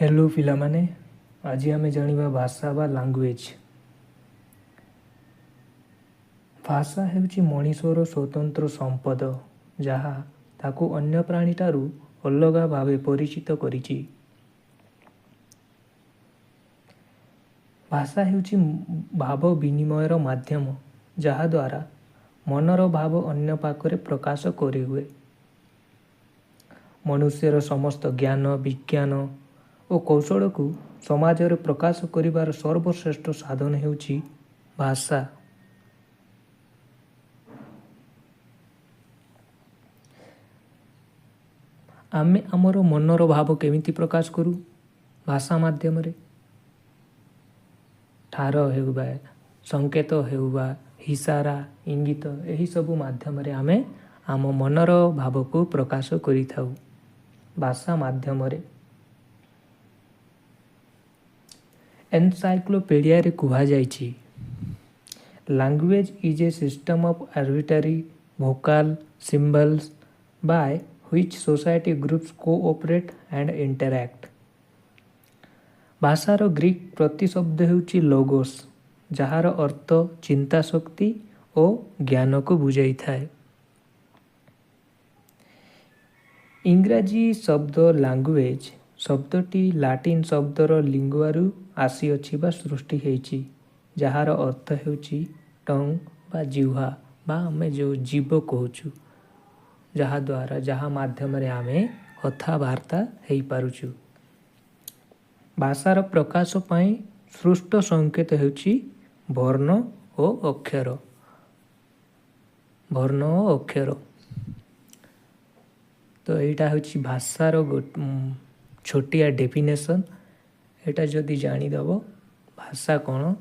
Hello ପିଲାମାନେ, ଆଜି ଆମେ ଜାଣିବା ଭାଷା ବା ଲାଙ୍ଗୁଏଜ୍। ଭାଷା ହେଉଛି ମଣିଷର ସ୍ୱତନ୍ତ୍ର ସମ୍ପଦ, ଯାହା ତାକୁ ଅନ୍ୟ ପ୍ରାଣୀଠାରୁ ଅଲଗା ଭାବେ ପରିଚିତ କରିଛି। ଭାଷା ହେଉଛି ଭାବ ବିନିମୟର ମାଧ୍ୟମ, ଯାହାଦ୍ୱାରା ମନର ଭାବ ଅନ୍ୟ ପାଖରେ ପ୍ରକାଶ କରିହୁଏ। ମନୁଷ୍ୟର ସମସ୍ତ ଜ୍ଞାନ, ବିଜ୍ଞାନ ଓ କୌଶଳକୁ ସମାଜରେ ପ୍ରକାଶ କରିବାର ସର୍ବଶ୍ରେଷ୍ଠ ସାଧନ ହେଉଛି ଭାଷା। ଆମେ ଆମର ମନର ଭାବ କେମିତି ପ୍ରକାଶ କରୁ? ଭାଷା ମାଧ୍ୟମରେ। ଠାର ହେଉ ବା ସଂକେତ ହେଉ ବା ଇସାରା, ଇଙ୍ଗିତ, ଏହିସବୁ ମାଧ୍ୟମରେ ଆମେ ଆମ ମନର ଭାବକୁ ପ୍ରକାଶ କରିଥାଉ ଭାଷା ମାଧ୍ୟମରେ। ଏନସାଇକ୍ଲୋପିଡ଼ିଆରେ କୁହାଯାଇଛି, "Language is a system of arbitrary vocal symbols by which society groups cooperate and interact." ଭାଷାର ଗ୍ରୀକ୍ ପ୍ରତିଶବ୍ଦ ହେଉଛି ଲୋଗୋସ୍, ଯାହାର ଅର୍ଥ ଚିନ୍ତାଶକ୍ତି ଓ ଜ୍ଞାନକୁ ବୁଝାଇଥାଏ। ଇଂରାଜୀ ଶବ୍ଦ ଲାଙ୍ଗୁଏଜ୍ ଶବ୍ଦଟି ଲାଟିନ୍ ଶବ୍ଦର ଲିଙ୍ଗୁଆରୁ ଆସିଅଛି ବା ସୃଷ୍ଟି ହେଇଛି, ଯାହାର ଅର୍ଥ ହେଉଛି ଟଙ୍ଗ ବା ଜିହ୍ୱା ବା ଆମେ ଯେଉଁ ଜିଭ କହୁଛୁ, ଯାହାଦ୍ୱାରା, ଯାହା ମାଧ୍ୟମରେ ଆମେ କଥାବାର୍ତ୍ତା ହେଇପାରୁଛୁ। ଭାଷାର ପ୍ରକାଶ ପାଇଁ ସୃଷ୍ଟ ସଂକେତ ହେଉଛି ବର୍ଣ୍ଣ ଓ ଅକ୍ଷର। ବର୍ଣ୍ଣ ଓ ଅକ୍ଷର। ତ ଏଇଟା ହେଉଛି ଭାଷାର ଛୋଟିଆ ଡେଫିନେସନ୍। ଏଇଟା ଯଦି ଜାଣିଦେବ ଭାଷା କ'ଣ